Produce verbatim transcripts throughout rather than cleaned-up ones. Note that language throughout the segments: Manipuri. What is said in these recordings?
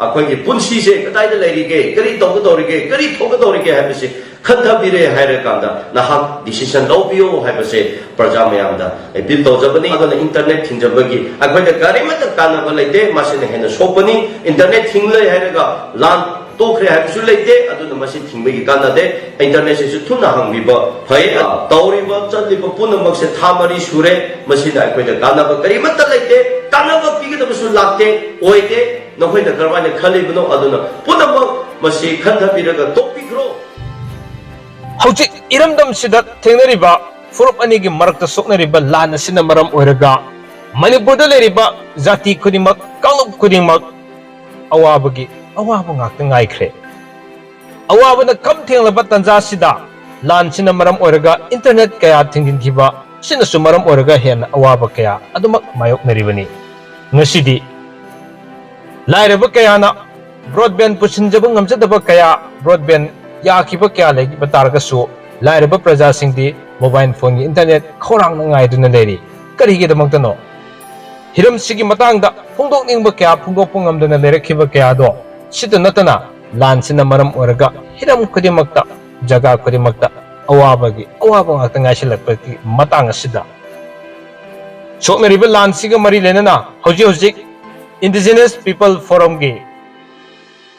ꯑꯩꯈꯣꯏꯒꯤ ꯄꯨꯟꯁꯤꯁꯦ ꯀꯗꯥꯏꯗ ꯂꯩꯔꯤꯒꯦ, ꯀꯔꯤ ꯇꯧꯒꯗꯧꯔꯤꯒꯦ, ꯀꯔꯤ ꯊꯣꯛꯀꯗꯧꯔꯤꯒꯦ ꯍꯥꯏꯕꯁꯤ ꯈꯟꯊꯕꯤꯔꯦ ꯍꯥꯏꯔꯀꯥꯟꯗ ꯅꯍꯥꯛ decision ꯂꯧꯕꯤꯌꯨ ꯍꯥꯏꯕꯁꯦ ꯄ꯭ꯔꯖꯥ ꯃꯌꯥꯝꯗ appeal ꯇꯧꯖꯕꯅꯤ꯫ ꯑꯗꯨꯅ internet ꯊꯤꯡꯖꯕꯒꯤ ꯑꯩꯈꯣꯏꯗ ꯀꯔꯤꯃꯠꯇ ꯀꯥꯟꯅꯕ ꯂꯩꯇꯦ, ꯃꯁꯤꯅ ꯍꯦꯟꯅ ꯁꯣꯛꯄꯅꯤ꯫ Internet ꯊꯤꯡꯂꯦ ꯍꯥꯏꯔꯒ ꯂꯥꯟ ꯇꯣꯛꯈ꯭ꯔꯦ ꯍꯥꯏꯕꯁꯨ ꯂꯩꯇꯦ, ꯑꯗꯨꯅ ꯃꯁꯤ ꯊꯤꯡꯕꯒꯤ ꯀꯥꯟꯅꯗꯦ꯫ Internetꯁꯤꯁꯨ ꯊꯨꯅ ꯍꯥꯡꯕꯤꯕ ꯐꯩ꯫ ꯇꯧꯔꯤꯕ ꯆꯠꯂꯤꯕ ꯄꯨꯝꯅꯃꯛꯁꯦ ꯊꯥ ꯃꯔꯤ ꯁꯨꯔꯦ, ꯃꯁꯤꯗ ꯑꯩꯈꯣꯏꯗ ꯀꯥꯟꯅꯕ ꯀꯔꯤꯃꯠꯇ ꯂꯩꯇꯦ, ꯀꯥꯟꯅꯕ ꯄꯤꯒꯗꯕꯁꯨ ꯂꯥꯛꯇꯦ, ꯑꯣꯏꯗꯦ꯫ ꯅꯈꯣꯏꯅ ꯀꯔꯝꯍꯥꯏꯅ ꯈꯜꯂꯤꯕꯅꯣ? ꯑꯗꯨꯅ ꯄꯨꯝꯅꯃꯛ ꯃꯁꯤ ꯈꯟꯊꯕꯤꯔꯒ ꯇꯣꯛꯄꯤꯈ꯭ꯔꯣ꯫ ꯍꯧꯖꯤꯛ ꯏꯔꯝꯗꯝꯁꯤꯗ ꯊꯦꯡꯅꯔꯤꯕ ꯐꯨꯔꯨꯞ ꯑꯅꯤꯒꯤ ꯃꯔꯛꯇ ꯁꯣꯛꯅꯔꯤꯕ ꯂꯥꯟ ꯑꯁꯤꯅ ꯃꯔꯝ ꯑꯣꯏꯔꯒ ꯃꯅꯤꯄꯨꯔꯗ ꯂꯩꯔꯤꯕ ꯖꯥꯇꯤ ꯈꯨꯗꯤꯡꯃꯛ, ꯀꯥꯡꯂꯨꯞ ꯈꯨꯗꯤꯡꯃꯛ ꯑꯋꯥꯕꯒꯤ ꯑꯋꯥꯕ ꯉꯥꯛꯇ ꯉꯥꯏꯈ꯭ꯔꯦ꯫ ꯑꯋꯥꯕꯅ ꯈꯝ ꯊꯦꯡꯂꯕ ꯇꯥꯟꯖꯥꯁꯤꯗ ꯂꯥꯟꯁꯤꯅ ꯃꯔꯝ ꯑꯣꯏꯔꯒ internet ꯀꯌꯥ ꯊꯤꯡꯖꯤꯟꯈꯤꯕ ꯑꯁꯤꯅꯁꯨ ꯃꯔꯝ ꯑꯣꯏꯔꯒ ꯍꯦꯟꯅ ꯑꯋꯥꯕ ꯀꯌꯥ ꯑꯗꯨꯃꯛ ꯃꯥꯌꯣꯛꯅꯔꯤꯕꯅꯤ꯫ ꯉꯁꯤꯗꯤ ꯂꯥꯏꯔꯕ ꯀꯌꯥꯅ broadband ꯄꯨꯁꯤꯟꯖꯕ ꯉꯝꯖꯗꯕ ꯀꯌꯥ, broadband ꯌꯥꯈꯤꯕ ꯀꯌꯥ ꯂꯩꯕ ꯇꯥꯔꯒꯁꯨ ꯂꯥꯏꯔꯕ ꯄ꯭ꯔꯖꯥꯁꯤꯡꯗꯤ mobile phoneꯒꯤ internet ꯈꯧꯔꯥꯡꯅ ꯉꯥꯏꯗꯨꯅ ꯂꯩꯔꯤ꯫ ꯀꯔꯤꯒꯤꯗꯃꯛꯇꯅꯣ? ꯍꯤꯔꯝꯁꯤꯒꯤ ꯃꯇꯥꯡꯗ ꯐꯣꯡꯗꯣꯛꯅꯤꯡꯕ ꯀꯌꯥ ꯐꯣꯡꯗꯣꯛꯄ ꯉꯝꯗꯅ ꯂꯩꯔꯛꯈꯤꯕ ꯀꯌꯥꯗꯣ ꯁꯤꯇ ꯅꯠꯇꯅ ꯂꯥꯟꯁꯤꯅ ꯃꯔꯝ ꯑꯣꯏꯔꯒ ꯍꯤꯔꯝ ꯈꯨꯗꯤꯡꯃꯛꯇ, ꯖꯒꯥ ꯈꯨꯗꯤꯡꯃꯛꯇ ꯑꯋꯥꯕꯒꯤ ꯑꯋꯥꯕ ꯉꯥꯛꯇ ꯉꯥꯏꯁꯤꯜꯂꯛꯄꯒꯤ ꯃꯇꯥꯡ ꯑꯁꯤꯗ ꯁꯣꯛꯅꯔꯤꯕ ꯂꯥꯟꯁꯤꯒ ꯃꯔꯤ ꯂꯩꯅꯅ ꯍꯧꯖꯤꯛ ꯍꯧꯖꯤꯛ Indigenous People Forumꯒꯤ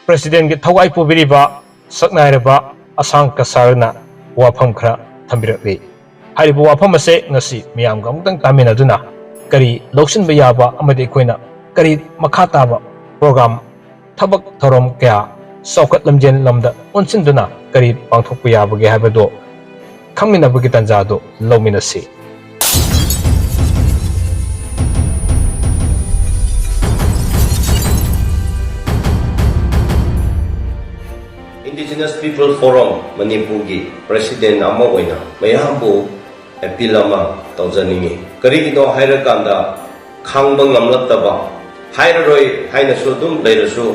presidentꯒꯤ ꯊꯋꯥꯏ ꯄꯨꯕꯤꯔꯤꯕ ꯁꯛꯅꯥꯏꯔꯕ ꯑꯁꯥꯡ ꯀꯁꯥꯔꯅ ꯋꯥꯐꯝ ꯈꯔ ꯊꯝꯕꯤꯔꯛꯂꯤ꯫ ꯍꯥꯏꯔꯤꯕ ꯋꯥꯐꯝ ꯑꯁꯦ ꯉꯁꯤ ꯃꯤꯌꯥꯝꯒ ꯑꯃꯨꯛꯇꯪ ꯇꯥꯃꯤꯟꯅꯗꯨꯅ ꯀꯔꯤ ꯂꯧꯁꯤꯟꯕ ꯌꯥꯕ ꯑꯃꯗꯤ ꯑꯩꯈꯣꯏꯅ ꯀꯔꯤ ꯃꯈꯥ ꯇꯥꯕ program, ꯊꯕꯛ ꯊꯧꯔꯝ ꯀꯌꯥ ꯆꯥꯎꯈꯠ ꯂꯝꯖꯦꯜ ꯂꯝꯗ ꯑꯣꯟꯁꯤꯟꯗꯨꯅ ꯀꯔꯤ ꯄꯥꯡꯊꯣꯛꯄ ꯌꯥꯕꯒꯦ ꯍꯥꯏꯕꯗꯨ ꯈꯪꯃꯤꯟꯅꯕꯒꯤ ꯇꯥꯟꯖꯥ ꯑꯗꯨ ꯂꯧꯃꯤꯟꯅꯁꯤ꯫ Indigenous People Forum ꯃꯅꯤꯄꯨꯔꯒꯤ president ꯑꯃ ꯑꯣꯏꯅ ꯃꯌꯥꯝꯕꯨ appeal ꯑꯃ ꯇꯧꯖꯅꯤꯡꯏ꯫ ꯀꯔꯤꯒꯤꯅꯣ ꯍꯥꯏꯔꯀꯥꯟꯗ, ꯈꯥꯡꯕ ꯉꯝꯂꯛꯇꯕ, ꯍꯥꯏꯔꯔꯣꯏ ꯍꯥꯏꯅꯁꯨ ꯑꯗꯨꯝ ꯂꯩꯔꯁꯨ,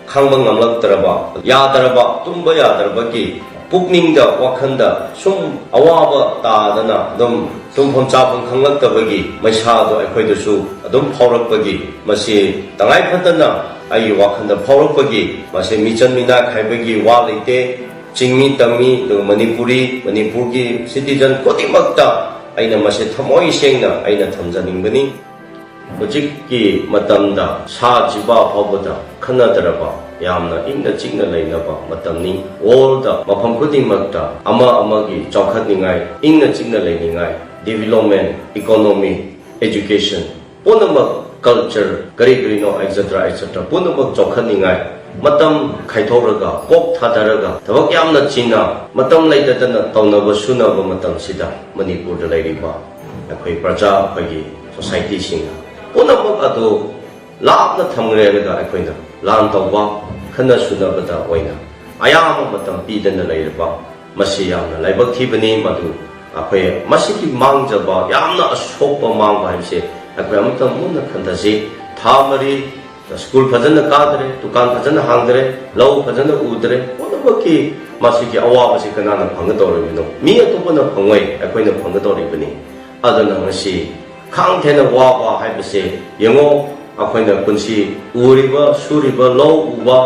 ꯈꯥꯡꯕ ꯉꯝꯂꯛꯇ꯭ꯔꯕ, ꯌꯥꯗ꯭ꯔꯕ, ꯇꯨꯝꯕ ꯌꯥꯗ꯭ꯔꯕꯒꯤ ꯄꯨꯛꯅꯤꯡꯗ, ꯋꯥꯈꯜꯗ ꯁꯨꯝ ꯑꯋꯥꯕ ꯇꯥꯗꯅ ꯑꯗꯨꯝ ꯇꯨꯝꯐꯝ ꯆꯥꯐꯝ ꯈꯪꯂꯛꯇꯕꯒꯤ ꯃꯩꯁꯥꯗꯣ ꯑꯩꯈꯣꯏꯗꯁꯨ ꯑꯗꯨꯝ ꯐꯥꯎꯔꯛꯄꯒꯤ, ꯃꯁꯤ ꯇꯉꯥꯏ ꯐꯗꯅ ꯑꯩꯒꯤ ꯋꯥꯈꯜꯗ ꯐꯥꯎꯔꯛꯄꯒꯤ, ꯃꯁꯤ ꯃꯤꯆꯪ ꯃꯤꯅꯥꯏ ꯈꯥꯏꯕꯒꯤ ꯋꯥ ꯂꯩꯇꯦ꯫ ꯆꯤꯡꯃꯤ ꯇꯝꯃꯤ, ꯑꯗꯨꯒ ꯃꯅꯤꯄꯨꯔꯤ, ꯃꯅꯤꯄꯨꯔꯒꯤ citizen ꯈꯨꯗꯤꯡꯃꯛꯇ ꯑꯩꯅ ꯃꯁꯤ ꯊꯃꯣꯏ ꯁꯦꯡꯅ ꯑꯩꯅ ꯊꯝꯖꯅꯤꯡꯕꯅꯤ꯫ ꯍꯧꯖꯤꯛꯀꯤ ꯃꯇꯝꯗ ꯁꯥ ꯖꯤꯕ ꯐꯥꯎꯕꯗ ꯈꯟꯅꯗ꯭ꯔꯕ, ꯌꯥꯝꯅ ꯏꯪꯅ ꯆꯤꯛꯅ ꯂꯩꯅꯕ ꯃꯇꯝꯅꯤ꯫ Worldꯗ ꯃꯐꯝ ꯈꯨꯗꯤꯡꯃꯛꯇ ꯑꯃ ꯑꯃꯒꯤ ꯆꯥꯎꯈꯠꯅꯤꯡꯉꯥꯏ, ꯏꯪꯅ ꯆꯤꯛꯅ ꯂꯩꯅꯤꯡꯉꯥꯏ, development, economy, education, ꯄꯨꯝꯅꯃꯛ, culture, ꯀꯔꯤ ꯀꯔꯤꯅꯣ, etcetera, etcetera, ꯄꯨꯝꯅꯃꯛ ꯆꯥꯎꯈꯠꯅꯤꯡꯉꯥꯏ ꯃꯇꯝ ꯈꯥꯏꯊꯣꯛꯂꯒ, ꯀꯣꯛ ꯊꯥꯗꯔꯒ, ꯊꯕꯛ ꯌꯥꯝꯅ ꯆꯤꯟꯅ, ꯃꯇꯝ ꯂꯩꯇꯗꯅ ꯇꯧꯅꯕ ꯁꯨꯅꯕ ꯃꯇꯝꯁꯤꯗ ꯃꯅꯤꯄꯨꯔꯗ ꯂꯩꯔꯤꯕ ꯑꯩꯈꯣꯏ ꯄ꯭ꯔꯖꯥ, ꯑꯩꯈꯣꯏꯒꯤ societyꯁꯤꯡꯅ ꯄꯨꯝꯅꯃꯛ ꯑꯗꯨ ꯂꯥꯞꯅ ꯊꯝꯈ꯭ꯔꯦ ꯍꯥꯏꯔꯒ ꯑꯩꯈꯣꯏꯅ ꯂꯥꯟ ꯇꯧꯕ, ꯈꯠꯅ ꯁꯨꯅꯕꯗ ꯑꯣꯏꯅ ꯑꯌꯥꯝꯕ ꯃꯇꯝ ꯄꯤꯗꯅ ꯂꯩꯔꯕ, ꯃꯁꯤ ꯌꯥꯝꯅ ꯂꯥꯏꯕꯛ ꯊꯤꯕꯅꯤ꯫ ꯃꯗꯨ ꯑꯩꯈꯣꯏ ꯃꯁꯤꯒꯤ ꯃꯥꯡꯖꯕ, ꯌꯥꯝꯅ ꯑꯁꯣꯛꯄ ꯃꯥꯡꯕ ꯍꯥꯏꯕꯁꯦ ꯑꯩꯈꯣꯏ ꯑꯃꯨꯛꯇꯪ ꯃꯨꯟꯅ ꯈꯟꯊꯁꯤ꯫ ꯊꯥ ꯃꯔꯤ ꯁ꯭ꯀꯨꯜ ꯐꯖꯅ ꯀꯥꯗ꯭ꯔꯦ, ꯗꯨꯀꯥꯟ ꯐꯖꯅ ꯍꯥꯡꯗ꯭ꯔꯦ, ꯂꯧ ꯐꯖꯅ ꯎꯗ꯭ꯔꯦ, ꯄꯨꯝꯅꯃꯛꯀꯤ ꯃꯁꯤꯒꯤ ꯑꯋꯥꯕꯁꯤ ꯀꯅꯥꯅ ꯐꯪꯒꯗꯧꯔꯤꯕꯅꯣ? ꯃꯤ ꯑꯇꯣꯞꯄꯅ ꯐꯪꯉꯣꯏ, ꯑꯩꯈꯣꯏꯅ ꯐꯪꯒꯗꯧꯔꯤꯕꯅꯤ꯫ ꯑꯗꯨꯅ ꯉꯁꯤ ꯈꯥꯡ ꯊꯦꯟꯅ ꯋꯥꯕ ꯍꯥꯏꯕꯁꯦ ꯌꯦꯡꯉꯣ, ꯑꯩꯈꯣꯏꯅ ꯄꯨꯟꯁꯤ ꯎꯔꯤꯕ, ꯁꯨꯔꯤꯕ, ꯂꯧ ꯎꯕ,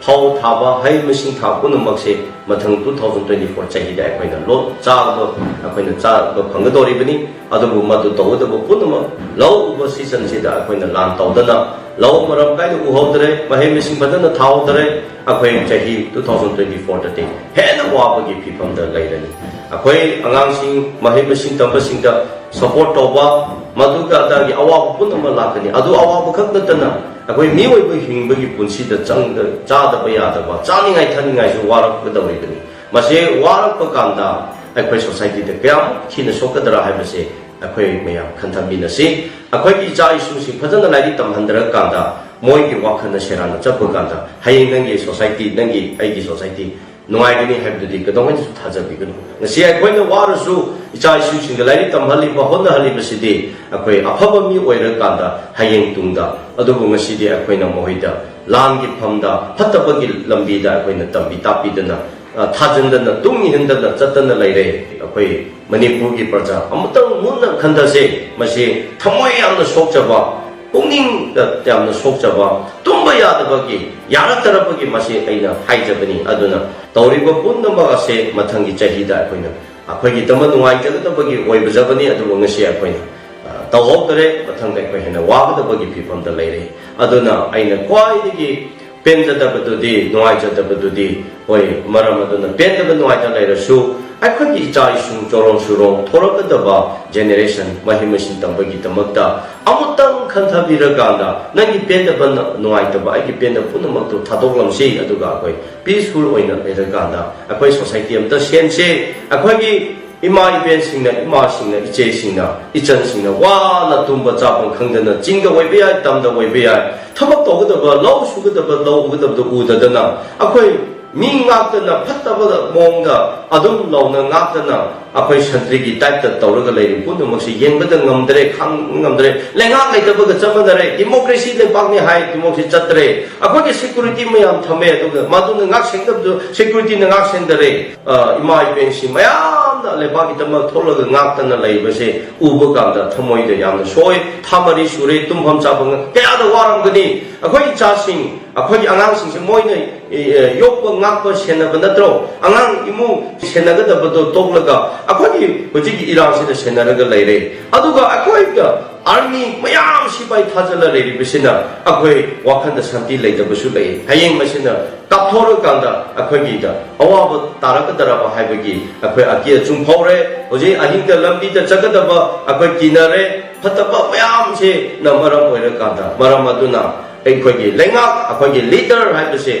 ꯐꯧ ꯊꯥꯕ, ꯍꯩ ꯃꯁꯤꯡ ꯊꯥꯕ ꯄꯨꯝꯅꯃꯛꯁꯦ ꯃꯊꯪ two thousand twenty four ꯆꯍꯤꯗ ꯑꯩꯈꯣꯏꯅ ꯂꯣ ꯆꯥꯕ, ꯑꯩꯈꯣꯏꯅ ꯆꯥꯕ ꯐꯪꯒꯗꯧꯔꯤꯕꯅꯤ꯫ ꯑꯗꯨꯕꯨ ꯃꯗꯨ ꯇꯧꯒꯗꯕ ꯄꯨꯝꯅꯃꯛ ꯂꯧ ꯎꯕ seasonꯁꯤꯗ ꯑꯩꯈꯣꯏꯅ ꯂꯥꯟ ꯇꯧꯗꯅ, ꯂꯧ ꯃꯔꯝ ꯀꯥꯏꯅ ꯎꯍꯧꯗ꯭ꯔꯦ, ꯃꯍꯩ ꯃꯁꯤꯡ ꯐꯖꯅ ꯊꯥꯍꯧꯗ꯭ꯔꯦ, ꯑꯩꯈꯣꯏ ꯆꯍꯤ two thousand twenty fourꯗꯗꯤ ꯍꯦꯟꯅ ꯋꯥꯕꯒꯤ ꯐꯤꯕꯝꯗ ꯂꯩꯔꯅꯤ꯫ ꯑꯩꯈꯣꯏ ꯑꯉꯥꯡꯁꯤꯡ, ꯃꯍꯩ ꯃꯁꯤꯡ ꯇꯝꯕꯁꯤꯡꯗ support ꯇꯧꯕ, ꯃꯗꯨꯒ ꯑꯗꯥꯒꯤ ꯑꯋꯥꯕ ꯄꯨꯝꯅꯃꯛ ꯂꯥꯛꯀꯅꯤ꯫ ꯑꯗꯨ ꯑꯋꯥꯕ ꯈꯛ ꯅꯠꯇꯅ ꯑꯩꯈꯣꯏ ꯃꯤꯑꯣꯏꯕ ꯍꯤꯡꯕꯒꯤ ꯄꯨꯟꯁꯤꯗ ꯆꯪꯗ-, ꯆꯥꯗꯕ ꯌꯥꯗꯕ, ꯆꯥꯅꯤꯡꯉꯥꯏ ꯊꯛꯅꯤꯡꯉꯥꯏꯁꯨ ꯋꯥꯔꯛꯀꯗꯧꯔꯤꯕꯅꯤ꯫ ꯃꯁꯤ ꯋꯥꯔꯛꯄ ꯀꯥꯟꯗ ꯑꯩꯈꯣꯏ societyꯗ ꯀꯌꯥꯃꯨꯛ ꯊꯤꯅ ꯁꯣꯛꯀꯗ꯭ꯔꯥ ꯍꯥꯏꯕꯁꯦ ꯑꯩꯈꯣꯏ ꯃꯌꯥꯝ ꯈꯟꯊꯃꯤꯟꯅꯁꯤ꯫ ꯑꯩꯈꯣꯏꯒꯤ ꯏꯆꯥ ꯏꯁꯨꯁꯤꯡ ꯐꯖꯅ ꯂꯥꯏꯔꯤꯛ ꯇꯝꯍꯟꯗ꯭ꯔꯀꯥꯟꯗ ꯃꯣꯏꯒꯤ ꯋꯥꯈꯜꯅ ꯁꯦꯔꯥꯟꯅ ꯆꯠꯄ ꯀꯥꯟꯗ ꯍꯌꯦꯡ ꯅꯪꯒꯤ society, ꯅꯪꯒꯤ ꯑꯩꯒꯤ society ꯅꯨꯡꯉꯥꯏꯒꯅꯤ ꯍꯥꯏꯕꯗꯨꯗꯤ ꯀꯩꯗꯧꯉꯩꯗꯁꯨ ꯊꯥꯖꯕꯤꯒꯅꯨ꯫ ꯉꯁꯤ ꯑꯩꯈꯣꯏꯅ ꯋꯥꯔꯁꯨ ꯏꯆꯥ ꯏꯁꯨꯁꯤꯡꯗ ꯂꯥꯏꯔꯤꯛ ꯇꯝꯍꯜꯂꯤꯕ, ꯍꯣꯠꯅꯍꯜꯂꯤꯕꯁꯤꯗꯤ ꯑꯩꯈꯣꯏ ꯑꯐꯕ ꯃꯤ ꯑꯣꯏꯔꯀꯥꯟꯗ ꯍꯌꯦꯡ ꯇꯨꯡꯗ꯫ ꯑꯗꯨꯕꯨ ꯉꯁꯤꯗꯤ ꯑꯩꯈꯣꯏꯅ ꯃꯈꯣꯏꯗ ꯂꯥꯟꯒꯤ ꯐꯝꯗ, ꯐꯠꯇꯕꯒꯤ ꯂꯝꯕꯤꯗ ꯑꯩꯈꯣꯏꯅ ꯇꯝꯕꯤ ꯇꯥꯛꯄꯤꯗꯅ ꯑ, ꯊꯥꯖꯤꯟꯗꯅ, ꯇꯨꯡ ꯏꯟꯗꯅ ꯆꯠꯇꯅ ꯂꯩꯔꯦ꯫ ꯑꯩꯈꯣꯏ ꯃꯅꯤꯄꯨꯔꯒꯤ ꯄ꯭ꯔꯖꯥ ꯑꯃꯨꯛꯇꯪ ꯃꯨꯟꯅ ꯈꯟꯊꯁꯦ꯫ ꯃꯁꯤ ꯊꯃꯣꯏ ꯌꯥꯝꯅ ꯁꯣꯛꯆꯕ, ꯄꯨꯛꯅꯤꯡꯗ ꯌꯥꯝꯅ ꯁꯣꯛꯆꯕ, ꯇꯨꯝꯕ ꯌꯥꯗꯕꯒꯤ, ꯌꯥꯔꯛꯇ꯭ꯔꯕꯒꯤ ꯃꯁꯤ ꯑꯩꯅ ꯍꯥꯏꯖꯕꯅꯤ꯫ ꯑꯗꯨꯅ ꯇꯧꯔꯤꯕ ꯄꯨꯝꯅꯃꯛ ꯑꯁꯦ ꯃꯊꯪꯒꯤ ꯆꯍꯤꯗ ꯑꯩꯈꯣꯏꯅ, ꯑꯩꯈꯣꯏꯒꯤꯗꯃꯛ ꯅꯨꯡꯉꯥꯏꯖꯒꯗꯕꯒꯤ ꯑꯣꯏꯕꯖꯕꯅꯤ꯫ ꯑꯗꯨꯕꯨ ꯉꯁꯤ ꯑꯩꯈꯣꯏꯅ, ꯑ, ꯇꯧꯍꯧꯗꯔꯦ꯫ ꯃꯊꯪꯗ ꯑꯩꯈꯣꯏ ꯍꯦꯟꯅ ꯋꯥꯒꯗꯕꯒꯤ ꯐꯤꯕꯝꯗ ꯂꯩꯔꯦ꯫ ꯑꯗꯨꯅ ꯑꯩꯅ ꯈ꯭ꯋꯥꯏꯗꯒꯤ ꯄꯦꯟꯖꯗꯕꯗꯨꯗꯤ, ꯅꯨꯡꯉꯥꯏꯖꯗꯕꯗꯨꯗꯤ, ꯍꯣꯏ, ꯃꯔꯝ ꯑꯗꯨꯅ ꯄꯦꯟꯗꯕ ꯅꯨꯡꯉꯥꯏꯇ ꯂꯩꯔꯁꯨ, ꯑꯩꯈꯣꯏꯒꯤ ꯏꯆꯥ ꯏꯁꯨ, ꯆꯣꯔꯣꯟ ꯁꯨꯔꯣꯟ ꯊꯣꯔꯛꯀꯗꯕ ꯖꯦꯅꯦꯔꯦꯁꯟ, ꯃꯍꯩ ꯃꯁꯤꯡ ꯇꯝꯕꯒꯤꯗꯃꯛꯇ ꯑꯃꯨꯛꯇꯪ ꯈꯟꯊꯕꯤꯔꯀꯥꯟꯗ, ꯅꯪꯒꯤ ꯄꯦꯟꯗꯕ, ꯅ-, ꯅꯨꯡꯉꯥꯏꯇꯕ, ꯑꯩꯒꯤ ꯄꯦꯟꯗꯕ ꯄꯨꯝꯅꯃꯛꯇꯨ ꯊꯥꯗꯣꯛꯂꯝꯁꯤ꯫ ꯑꯗꯨꯒ ꯑꯩꯈꯣꯏ ꯄꯤꯁꯐꯨꯜ ꯑꯣꯏꯅ ꯂꯩꯔꯀꯥꯟꯗ ꯑꯩꯈꯣꯏ ꯁꯣꯁꯥꯏꯇꯤ ꯑꯝꯇ ꯁꯦꯝꯁꯤ꯫ ꯑꯩꯈꯣꯏꯒꯤ ꯏꯃꯥ ꯏꯕꯦꯟꯁꯤꯡꯅ, ꯏꯃꯥꯁꯤꯡꯅ, ꯏꯆꯦꯁꯤꯡꯅ, ꯏꯆꯟꯁꯤꯡꯅ ꯋꯥꯅ ꯇꯨꯝꯕ ꯆꯥꯐꯝ ꯈꯪꯗꯅ, ꯆꯤꯡꯗ ꯑꯣꯏꯕ ꯌꯥꯏ, ꯇꯝꯗ ꯑꯣꯏꯕ ꯌꯥꯏ, ꯊꯕꯛ ꯇꯧꯒꯗꯕ, ꯂꯧ ꯁꯨꯒꯗꯕ, ꯂꯧ ꯎꯒꯗꯕꯗꯣ ꯎꯗꯗꯅ, ꯑꯩꯈꯣꯏ ꯃꯤ ꯉꯥꯛꯇꯅ ꯐꯠꯇꯕ ꯃꯑꯣꯡꯗ ꯑꯗꯨꯝ ꯂꯧꯅ ꯉꯥꯛꯇꯅ ꯑꯩꯈꯣꯏ ꯁꯟꯇ꯭ꯔꯤꯒꯤ ꯇꯥꯏꯞꯇ ꯇꯧꯔꯒ ꯂꯩꯔꯤꯕ ꯄꯨꯝꯅꯃꯛꯁꯤ ꯌꯦꯡꯕꯗ ꯉꯝꯗ꯭ꯔꯦ, ꯈꯥꯡ ꯉꯝꯗ꯭ꯔꯦ꯫ ꯂꯩꯉꯥꯛ ꯂꯩꯇꯕꯒ ꯆꯞ ꯃꯥꯟꯅꯔꯦ꯫ ꯗꯤꯃꯣꯀ꯭ꯔꯦꯁꯤ ꯂꯩꯕꯥꯛꯅꯤ ꯍꯥꯏ, ꯗꯤꯃꯣꯀ꯭ꯔꯦꯁꯤ ꯆꯠꯇ꯭ꯔꯦ꯫ ꯑꯩꯈꯣꯏꯒꯤ ꯁꯦꯀ꯭ꯌꯨꯔꯤꯇꯤ ꯃꯌꯥꯝ ꯊꯝꯃꯦ, ꯑꯗꯨꯒ ꯃꯗꯨꯅ ꯉꯥꯛ ꯁꯦꯟꯗꯕꯗꯨ ꯁꯦꯀ꯭ꯌꯨꯔꯤꯇꯤꯅ ꯉꯥꯛ ꯁꯦꯟꯗꯔꯦ꯫ ꯑ, ꯏꯃꯥ ꯏꯕꯦꯟꯁꯤ ꯃꯌꯥꯝꯅ ꯂꯩꯕꯥꯛꯀꯤꯗꯃꯛ ꯊꯣꯛꯂꯒ ꯉꯥꯛꯇꯅ ꯂꯩꯕꯁꯦ ꯎꯕ ꯀꯥꯟꯗ ꯊꯃꯣꯏꯗ ꯌꯥꯝꯅ ꯁꯣꯛꯑꯦ꯫ ꯊꯥ ꯃꯔꯤ ꯁꯨꯔꯦ, ꯇꯨꯝꯐꯝ ꯆꯥꯐꯝ ꯀꯌꯥꯗ ꯋꯥꯔꯝꯒꯅꯤ꯫ ꯑꯩꯈꯣꯏ ꯏꯆꯥꯁꯤꯡ, ꯑꯩꯈꯣꯏꯒꯤ ꯑꯉꯥꯡꯁꯤꯡꯁꯦ ꯃꯣꯏꯅ, ꯑꯦ, ꯑꯦ, ꯌꯣꯛꯄ, ꯉꯥꯛꯄ, ꯁꯦꯟꯅꯕ ꯅꯠꯇ꯭ꯔꯣ? ꯑꯉꯥꯡ ꯏꯃꯨꯡ ꯁꯦꯟꯅꯒꯗꯕꯗꯣ ꯇꯣꯛꯂꯒ ꯑꯩꯈꯣꯏꯒꯤ ꯍꯧꯖꯤꯛꯀꯤ ꯏꯔꯥꯡꯁꯤꯗ ꯁꯦꯟꯅꯔꯒ ꯂꯩꯔꯦ꯫ ꯑꯗꯨꯒ ꯑꯩꯈꯣꯏꯗ ꯑꯥꯔꯃꯤ ꯃꯌꯥꯝ ꯁꯤꯐꯥꯏ ꯊꯥꯖꯤꯜꯂ ꯂꯩꯔꯤꯕꯁꯤꯅ ꯑꯩꯈꯣꯏ ꯋꯥꯈꯜꯗ ꯁꯥꯟꯇꯤ ꯂꯩꯇꯕꯁꯨ ꯂꯩ꯫ ꯍꯌꯦꯡ ꯃꯁꯤꯅ ꯀꯥꯞꯊꯣꯔꯀꯥꯟꯗ ꯑꯩꯈꯣꯏꯒꯤꯗ ꯑꯋꯥꯕ ꯇꯥꯔꯛꯀꯗ꯭ꯔꯕ ꯍꯥꯏꯕꯒꯤ ꯑꯩꯈꯣꯏ ꯑꯀꯤ ꯑꯆꯨꯝ ꯐꯥꯎꯔꯦ꯫ ꯍꯧꯖꯤꯛ ꯑꯍꯤꯡꯗ ꯂꯝꯕꯤꯗ ꯆꯠꯀꯗꯕ ꯑꯩꯈꯣꯏ ꯀꯤꯅꯔꯦ꯫ ꯐꯠꯇꯕ ꯃꯌꯥꯝꯁꯤꯅ ꯃꯔꯝ ꯑꯣꯏꯔꯀꯥꯟꯗ, ꯃꯔꯝ ꯑꯗꯨꯅ ꯑꯩꯈꯣꯏꯒꯤ ꯂꯩꯉꯥꯛ, ꯑꯩꯈꯣꯏꯒꯤ ꯂꯤꯗꯔ ꯍꯥꯏꯕꯁꯦ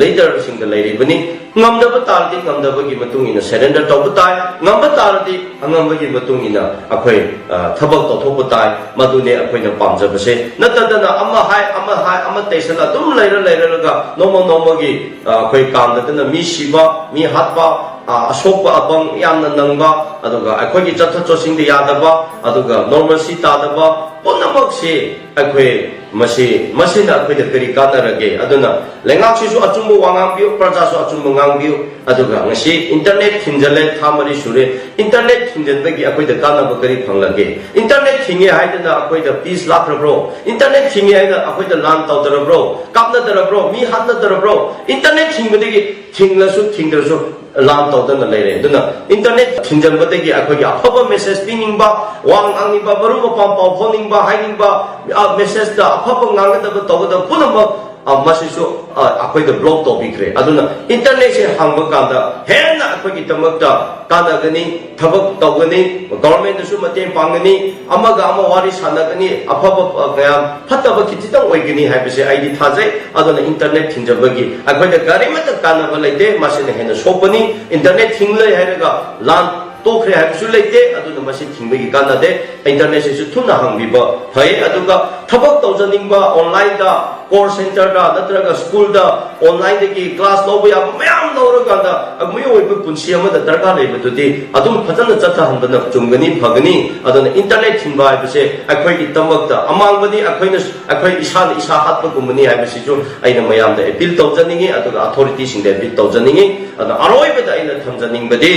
ꯂꯤꯗꯔꯁꯤꯡꯗ ꯂꯩꯔꯤꯕꯅꯤ꯫ ꯉꯝꯗꯕ ꯇꯥꯔꯗꯤ ꯉꯝꯗꯕꯒꯤ ꯃꯇꯨꯡ ꯏꯟꯅ ꯁꯔꯦꯟꯗꯔ ꯇꯧꯕ ꯇꯥꯏ, ꯉꯝꯕ ꯇꯥꯔꯗꯤ ꯑꯉꯝꯕꯒꯤ ꯃꯇꯨꯡ ꯏꯟꯅ ꯑꯩꯈꯣꯏ, ꯑ, ꯊꯕꯛ ꯇꯧꯊꯣꯛꯄ ꯇꯥꯏ꯫ ꯃꯗꯨꯅꯦ ꯑꯩꯈꯣꯏꯅ ꯄꯥꯝꯖꯕꯁꯦ꯫ ꯅꯠꯇꯗꯅ ꯑꯃ ꯍꯥꯏ, ꯑꯃ ꯍꯥꯏ, ꯑꯃ ꯇꯩꯁꯜ ꯑꯗꯨꯝ ꯂꯩꯔ ꯂꯩꯔꯒ ꯅꯣꯡꯃ ꯅꯣꯡꯃꯒꯤ, ꯑ, ꯑꯩꯈꯣꯏ ꯀꯥꯡꯗꯗꯅ ꯃꯤ ꯁꯤꯕ, ꯃꯤ ꯍꯥꯠꯄ, ꯑ, ꯑꯁꯣꯛꯄ ꯑꯄꯪ ꯌꯥꯝꯅ ꯅꯪꯕ, ꯑꯗꯨꯒ ꯑꯩꯈꯣꯏꯒꯤ ꯆꯠꯊꯣꯛ ꯆꯠꯁꯤꯟꯗ ꯌꯥꯗꯕ, ꯑꯗꯨꯒ ꯅꯣꯔꯃꯦꯜꯁꯤ ꯇꯥꯗꯕ ꯄꯨꯝꯅꯃꯛꯁꯤ ꯑꯩꯈꯣꯏ ꯃꯁꯤ ꯃꯁꯤꯅ ꯑꯩꯈꯣꯏꯗ ꯀꯔꯤ ꯀꯥꯟꯅꯔꯒꯦ? ꯑꯗꯨꯅ ꯂꯩꯉꯥꯛꯁꯤꯁꯨ ꯑꯆꯨꯝꯕ ꯋꯥ ꯉꯥꯡꯕꯤꯌꯨ, ꯄ꯭ꯔꯖꯥꯁꯨ ꯑꯆꯨꯝꯕ ꯉꯥꯡꯕꯤꯌꯨ꯫ ꯑꯗꯨꯒ ꯉꯁꯤ ꯏꯟꯇꯔꯅꯦꯠ ꯊꯤꯡꯖꯤꯜꯂꯦ, ꯊꯥ ꯃꯔꯤ ꯁꯨꯔꯦ꯫ ꯏꯟꯇꯔꯅꯦꯠ ꯊꯤꯡꯖꯤꯟꯕꯒꯤ ꯑꯩꯈꯣꯏꯗ ꯀꯥꯟꯅꯕ ꯀꯔꯤ ꯐꯪꯂꯒꯦ? ꯏꯟꯇꯔꯅꯦꯠ ꯊꯤꯡꯉꯦ ꯍꯥꯏꯗꯅ ꯑꯩꯈꯣꯏꯗ ꯄꯤꯁ ꯂꯥꯛꯈ꯭ꯔꯕ꯭ꯔꯣ? ꯏꯟꯇꯔꯅꯦꯠ ꯊꯤꯡꯉꯦ ꯍꯥꯏꯅ ꯑꯩꯈꯣꯏꯗ ꯂꯥꯟ ꯇꯧꯗꯔꯕ꯭ꯔꯣ? ꯀꯥꯞꯅꯗꯔꯕ꯭ꯔꯣ? ꯃꯤ ꯍꯥꯠꯅꯗꯔꯕ꯭ꯔꯣ? ꯏꯟꯇꯔꯅꯦꯠ ꯊꯤꯡꯕꯗꯒꯤ ꯊꯤꯡꯂꯁꯨ ꯊꯤꯡꯗ꯭ꯔꯁꯨ ꯂꯥꯟ ꯇꯧꯗꯅ ꯂꯩꯔꯦ꯫ ꯑꯗꯨꯅ ꯏꯟꯇꯔꯅꯦꯠ ꯊꯤꯡꯖꯤꯟꯕꯗꯒꯤ ꯑꯩꯈꯣꯏꯒꯤ ꯑꯐꯕ ꯃꯦꯁꯦꯖ ꯄꯤꯅꯤꯡꯕ, ꯋꯥ ꯉꯥꯡꯅꯤꯡꯕ, ꯃꯔꯨꯞ ꯃꯄꯥꯡ ꯄꯥꯎ ꯐꯥꯎꯅꯤꯡꯕ, ꯍꯥꯏꯅꯤꯡꯕ, ꯑ, ꯃꯦꯁꯦꯖꯇ ꯑꯐꯕ ꯉꯥꯡꯒꯗꯕ ꯇꯧꯒꯗꯕ ꯄꯨꯝꯅꯃꯛ, ꯑ, ꯃꯁꯤꯁꯨ, ꯑ, ꯑꯩꯈꯣꯏꯗ ꯕ꯭ꯂꯣꯛ ꯇꯧꯕꯤꯈ꯭ꯔꯦ꯫ ꯑꯗꯨꯅ ꯏꯟꯇꯔꯅꯦꯠꯁꯦ ꯍꯥꯡꯕ ꯀꯥꯟꯗ ꯍꯦꯟꯅ ꯑꯩꯈꯣꯏꯒꯤꯗꯃꯛꯇ ꯀꯥꯟꯅꯒꯅꯤ, ꯊꯕꯛ ꯇꯧꯒꯅꯤ, ꯒꯣꯚꯔꯟꯃꯦꯟꯠꯇꯁꯨ ꯃꯇꯦꯡ ꯄꯥꯡꯒꯅꯤ, ꯑꯃꯒ ꯑꯃ ꯋꯥꯔꯤ ꯁꯥꯟꯅꯒꯅꯤ, ꯑꯐꯕ, ꯑ, ꯀꯌꯥꯝ ꯐꯠꯇꯕ ꯈꯤꯖꯤꯛꯇꯪ ꯑꯣꯏꯒꯅꯤ ꯍꯥꯏꯕꯁꯦ ꯑꯩꯗꯤ ꯊꯥꯖꯩ꯫ ꯑꯗꯨꯅ ꯏꯟꯇꯔꯅꯦꯠ ꯊꯤꯡꯖꯕꯒꯤ ꯑꯩꯈꯣꯏꯗ ꯀꯔꯤꯃꯠꯇ ꯀꯥꯟꯅꯕ ꯂꯩꯇꯦ, ꯃꯁꯤꯅ ꯍꯦꯟꯅ ꯁꯣꯛꯄꯅꯤ꯫ ꯏꯟꯇꯔꯅꯦꯠ ꯊꯤꯡꯂꯦ ꯍꯥꯏꯔꯒ ꯂꯥꯟ ꯇꯣꯛꯈ꯭ꯔꯦ ꯍꯥꯏꯕꯁꯨ ꯂꯩꯇꯦ꯫ ꯑꯗꯨꯅ ꯃꯁꯤ ꯊꯤꯡꯕꯒꯤ ꯀꯥꯟꯅꯗꯦ꯫ ꯏꯟꯇꯔꯅꯦꯠꯁꯤꯁꯨ ꯊꯨꯅ ꯍꯥꯡꯕꯤꯕ ꯐꯩ꯫ ꯑꯗꯨꯒ ꯊꯕꯛ ꯇꯧꯖꯅꯤꯡꯕ ꯑꯣꯟꯂꯥꯏꯟꯗ, ꯀꯣꯜ ꯁꯦꯟꯇꯔꯗ ꯅꯠꯇ꯭ꯔꯒ ꯁ꯭ꯀꯨꯜꯗ ꯑꯣꯟꯂꯥꯏꯟꯗꯒꯤ ꯀ꯭ꯂꯥꯁ ꯂꯧꯕ ꯌꯥꯕ ꯃꯌꯥꯝ ꯂꯧꯔꯀꯥꯟꯗ ꯃꯤꯑꯣꯏꯕ ꯄꯨꯟꯁꯤ ꯑꯃꯗ ꯗꯔꯀꯥꯔ ꯂꯩꯕꯗꯨꯗꯤ ꯑꯗꯨꯝ ꯐꯖꯅ ꯆꯠꯊꯍꯟꯕꯅ ꯆꯨꯝꯒꯅꯤ, ꯐꯒꯅꯤ꯫ ꯑꯗꯨꯅ ꯏꯟꯇꯔꯅꯦꯠ ꯊꯤꯡꯕ ꯍꯥꯏꯕꯁꯦ ꯑꯩꯈꯣꯏꯒꯤꯗꯃꯛꯇ ꯑꯃꯥꯡꯕꯅꯤ, ꯑꯩꯈꯣꯏꯅ, ꯑꯩꯈꯣꯏ ꯏꯁꯥꯅ ꯏꯁꯥ ꯍꯥꯠꯄꯒꯨꯝꯕꯅꯤ ꯍꯥꯏꯕꯁꯤꯁꯨ ꯑꯩꯅ ꯃꯌꯥꯝꯗ ꯑꯦꯄꯤꯜ ꯇꯧꯖꯅꯤꯡꯉꯤ, ꯑꯗꯨꯒ ꯑꯊꯣꯔꯤꯇꯤꯁꯤꯡꯗ ꯑꯦꯄꯤꯜ ꯇꯧꯖꯅꯤꯡꯉꯤ꯫ ꯑꯗꯨꯅ ꯑꯔꯣꯏꯕꯗ ꯑꯩꯅ ꯊꯝꯖꯅꯤꯡꯕꯗꯤ,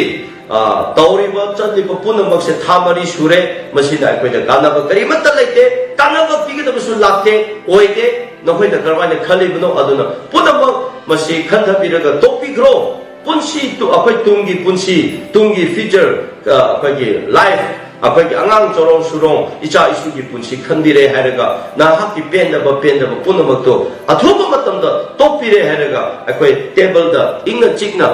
ꯑ, ꯇꯧꯔꯤꯕ ꯆꯠꯂꯤꯕ ꯄꯨꯝꯅꯃꯛꯁꯦ ꯊꯥ ꯃꯔꯤ ꯁꯨꯔꯦ, ꯃꯁꯤꯅ ꯑꯩꯈꯣꯏꯗ ꯀꯥꯟꯅꯕ ꯀꯔꯤꯃꯠꯇ ꯂꯩꯇꯦ, ꯀꯥꯟꯅꯕ ꯄꯤꯒꯗꯕꯁꯨ ꯂꯥꯛꯇꯦ, ꯑꯣꯏꯗꯦ꯫ ꯅꯈꯣꯏꯅ ꯀꯔꯝꯍꯥꯏꯅ ꯈꯜꯂꯤꯕꯅꯣ? ꯑꯗꯨꯅ ꯄꯨꯝꯅꯃꯛ ꯃꯁꯤ ꯈꯟꯊꯕꯤꯔꯒ ꯇꯣꯛꯄꯤꯈ꯭ꯔꯣ꯫ ꯄꯨꯟꯁꯤ ꯇꯨ-, ꯑꯩꯈꯣꯏ ꯇꯨꯡꯒꯤ ꯄꯨꯟꯁꯤ, ꯇꯨꯡꯒꯤ ꯐ꯭ꯌꯨꯆꯔ, ꯑ, ꯑꯩꯈꯣꯏꯒꯤ ꯂꯥꯏꯐ, ꯑꯩꯈꯣꯏꯒꯤ ꯑꯉꯥꯡ ꯆꯔꯣꯡ ꯁꯨꯔꯣꯡ, ꯏꯆꯥ ꯏꯁꯨꯒꯤ ꯄꯨꯟꯁꯤ ꯈꯟꯕꯤꯔꯦ ꯍꯥꯏꯔꯒ, ꯅꯍꯥꯛꯀꯤ ꯄꯦꯟꯗꯕ ꯄꯦꯟꯗꯕ ꯄꯨꯝꯅꯃꯛꯇꯣ ꯑꯊꯨꯕ ꯃꯇꯝꯗ ꯇꯣꯛꯄꯤꯔꯦ ꯍꯥꯏꯔꯒ, ꯑꯩꯈꯣꯏ ꯇꯦꯕꯜꯗ ꯏꯪꯅ ꯆꯤꯛꯅ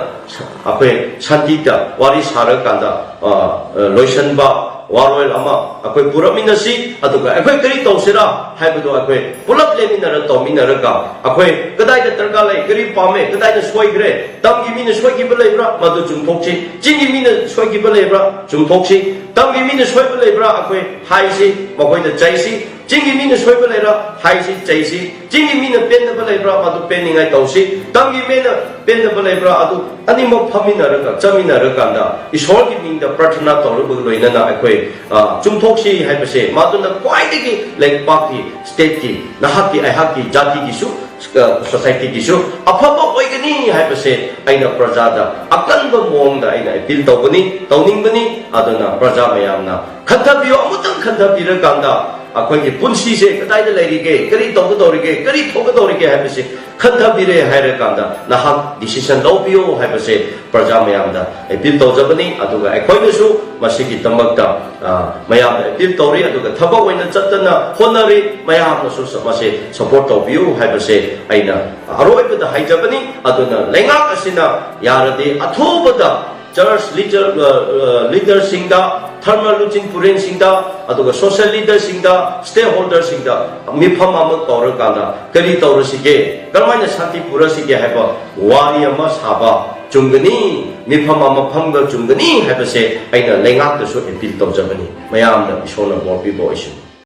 ꯑꯩꯈꯣꯏ ꯁꯥꯟꯇꯤꯗ ꯋꯥꯔꯤ ꯁꯥꯔꯀꯥꯟꯗ, ꯑ, ꯑ, ꯂꯣꯏꯁꯤꯟꯕ ꯋꯥꯔꯣꯏ ꯑꯃ ꯑꯩꯈꯣꯏ ꯄꯨꯔꯛꯃꯤꯟꯅꯁꯤ꯫ ꯑꯗꯨꯒ ꯑꯩꯈꯣꯏ ꯀꯔꯤ ꯇꯧꯁꯤꯔꯥ ꯍꯥꯏꯕꯗꯨ ꯑꯩꯈꯣꯏ ꯄꯨꯂꯞ ꯂꯦꯞꯃꯤꯟꯅꯔ ꯇꯧꯃꯤꯟꯅꯔꯒ, ꯑꯩꯈꯣꯏ ꯀꯗꯥꯏꯗ ꯗꯔꯀꯥꯔ ꯂꯩ, ꯀꯔꯤ ꯄꯥꯝꯃꯦ, ꯀꯗꯥꯏꯗ ꯁꯣꯏꯈ꯭ꯔꯦ, ꯇꯝꯒꯤ ꯃꯤꯅ ꯁꯣꯏꯈꯤꯕ ꯂꯩꯕ꯭ꯔꯥ, ꯃꯗꯨ ꯆꯨꯝꯊꯣꯛꯁꯤ꯫ ꯆꯤꯡꯒꯤ ꯃꯤꯅ ꯁꯣꯏꯈꯤꯕ ꯂꯩꯕ꯭ꯔꯥ, ꯆꯨꯝꯊꯣꯛꯁꯤ꯫ ꯇꯝꯒꯤ ꯃꯤꯅ ꯁꯣꯏꯕ ꯂꯩꯕ꯭ꯔꯥ? ꯑꯩꯈꯣꯏ ꯍꯥꯏꯁꯤ, ꯃꯈꯣꯏꯗ ꯆꯩꯁꯤ꯫ ꯆꯤꯡꯒꯤ ꯃꯤꯅ ꯁꯣꯏꯕ ꯂꯩꯔꯥ? ꯍꯥꯏꯁꯤ, ꯆꯩꯁꯤ꯫ ꯆꯤꯡꯒꯤ ꯃꯤꯅ ꯄꯦꯟꯗꯕ ꯂꯩꯕ꯭ꯔꯥ? ꯃꯗꯨ ꯄꯦꯟꯅꯤꯡꯉꯥꯏ ꯇꯧꯁꯤ꯫ ꯇꯝꯒꯤ ꯃꯤꯅ ꯄꯦꯟꯗꯕ ꯂꯩꯕ꯭ꯔꯥ? ꯑꯗꯨ ꯑꯅꯤꯃꯛ ꯐꯝꯃꯤꯟꯅꯔꯒ, ꯆꯠꯃꯤꯟꯅꯔꯀꯥꯟꯗ ꯏꯁꯣꯔꯒꯤ ꯃꯤꯡꯗ ꯄ꯭ꯔꯊꯅꯥ ꯇꯧꯔꯒ ꯂꯣꯏꯅꯅ ꯑꯩꯈꯣꯏ, ꯑ, ꯆꯨꯝꯊꯣꯛꯁꯤ ꯍꯥꯏꯕꯁꯦ, ꯃꯗꯨꯅ ꯈ꯭ꯋꯥꯏꯗꯒꯤ ꯂꯩꯄꯥꯛꯀꯤ, ꯁ꯭ꯇꯦꯠꯀꯤ, ꯅꯍꯥꯛꯀꯤ, ꯑꯩꯍꯥꯛꯀꯤ ꯖꯥꯇꯤꯒꯤꯁꯨ, ꯑ, ꯁꯣꯁꯥꯏꯇꯤꯒꯤꯁꯨ ꯑꯐꯕ ꯑꯣꯏꯒꯅꯤ ꯍꯥꯏꯕꯁꯦ ꯑꯩꯅ ꯄ꯭ꯔꯖꯥꯗ ꯑꯀꯟꯕ ꯃꯑꯣꯡꯗ ꯑꯩꯅ ꯑꯦꯄꯤꯜ ꯇꯧꯕꯅꯤ, ꯇꯧꯅꯤꯡꯕꯅꯤ꯫ ꯑꯗꯨꯅ ꯄ꯭ꯔꯖꯥ ꯃꯌꯥꯝꯅ ꯈꯟꯊꯕꯤꯌꯨ, ꯑꯃꯨꯛꯇꯪ ꯈꯟꯊꯕꯤꯔꯀꯥꯟꯗ ꯑꯩꯈꯣꯏꯒꯤ ꯄꯨꯟꯁꯤꯁꯦ ꯀꯗꯥꯏꯗ ꯂꯩꯔꯤꯒꯦ, ꯀꯔꯤ ꯇꯧꯒꯗꯧꯔꯤꯒꯦ, ꯀꯔꯤ ꯊꯣꯛꯀꯗꯧꯔꯤꯒꯦ ꯍꯥꯏꯕꯁꯦ ꯈꯟꯊꯕꯤꯔꯦ ꯍꯥꯏꯔꯀꯥꯟꯗ ꯅꯍꯥꯛ ꯗꯤꯁꯤꯁꯟ ꯂꯧꯕꯤꯌꯨ ꯍꯥꯏꯕꯁꯦ ꯄ꯭ꯔꯖꯥ ꯃꯌꯥꯝꯗ ꯑꯦꯄꯤꯜ ꯇꯧꯖꯕꯅꯤ꯫ ꯑꯗꯨꯒ ꯑꯩꯈꯣꯏꯅꯁꯨ ꯃꯁꯤꯒꯤꯗꯃꯛꯇ, ꯑ, ꯃꯌꯥꯝꯗ ꯑꯦꯄꯤꯜ ꯇꯧꯔꯤ, ꯑꯗꯨꯒ ꯊꯕꯛ ꯑꯣꯏꯅ ꯆꯠꯇꯅ ꯍꯣꯠꯅꯔꯤ꯫ ꯃꯌꯥꯝꯅꯁꯨ ꯃꯁꯦ ꯁꯄꯣꯔꯠ ꯇꯧꯕꯤꯌꯨ ꯍꯥꯏꯕꯁꯦ ꯑꯩꯅ ꯑꯔꯣꯏꯕꯗ ꯍꯥꯏꯖꯕꯅꯤ꯫ ꯑꯗꯨꯅ ꯂꯩꯉꯥꯛ ꯑꯁꯤꯅ ꯌꯥꯔꯗꯤ ꯑꯊꯨꯕꯗ ꯆꯔꯆ ꯂꯤꯗꯔ, ꯑ, ꯑ, ꯂꯤꯗꯔꯁꯤꯡꯗ, ꯙꯔꯃ ꯂꯨꯆꯤꯡ ꯄꯨꯔꯦꯟꯁꯤꯡꯗ, ꯑꯗꯨꯒ ꯁꯣꯁꯤꯌꯦꯜ ꯂꯤꯗꯔꯁꯤꯡꯗ, ꯁ꯭ꯇꯦꯛ ꯍꯣꯜꯗꯔꯁꯤꯡꯗ ꯃꯤꯐꯝ ꯑꯃ ꯀꯧꯔꯀꯥꯟꯗ ꯀꯔꯤ ꯇꯧꯔꯁꯤꯒꯦ, ꯀꯔꯝꯍꯥꯏꯅ ꯁꯥꯟꯇꯤ ꯄꯨꯔꯁꯤꯒꯦ ꯍꯥꯏꯕ ꯋꯥꯔꯤ ꯑꯃ ꯁꯥꯕ ꯆꯨꯝꯒꯅꯤ, ꯃꯤꯐꯝ ꯑꯃ ꯐꯝꯕ ꯆꯨꯝꯒꯅꯤ ꯍꯥꯏꯕꯁꯦ ꯑꯩꯅ ꯂꯩꯉꯥꯛꯇꯁꯨ ꯑꯦꯄꯤꯜ ꯇꯧꯖꯕꯅꯤ꯫ ꯃꯌꯥꯝꯅ ꯏꯁꯣꯔꯅ ꯕꯣꯔ ꯄꯤꯕ ꯑꯣꯏꯁꯅꯨ꯫